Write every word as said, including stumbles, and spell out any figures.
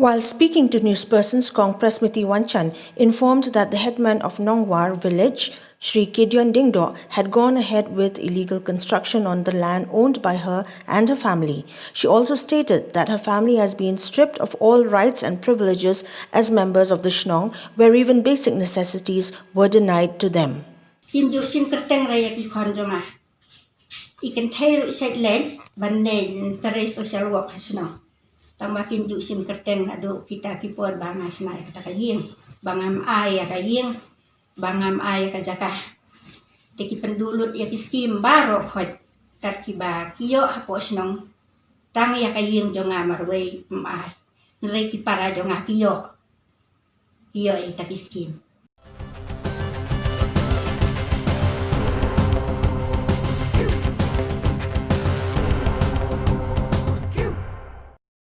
While speaking to newspersons, Kong Presmity Wanchan informed that the headman of Nongwar village, Shri Kidion Dingdo, had gone ahead with illegal construction on the land owned by her and her family. She also stated that her family has been stripped of all rights and privileges as members of the Shnong, where even basic necessities were denied to them. Kim ju shim kyrteng re ïa ki khon jong nga. I kynthei ruh shet leit ban leit trei social work ha shnong. Tang ba kim ju shim kyrteng naduh kita ki por ba nga shna ïa kata ka ïing, ba ngam ai ïa ka ïing, ba ngam ai ïa ka jaka. Te ki pynduh lut ïa ki skim baroh khoit kat kiba ki ïoh hapoh shnong. Tang ïa ka ïing jong nga marwei ym ai. Hynrei ki para jong nga ki ïoh. Ki ïoh ïa kita ki skim.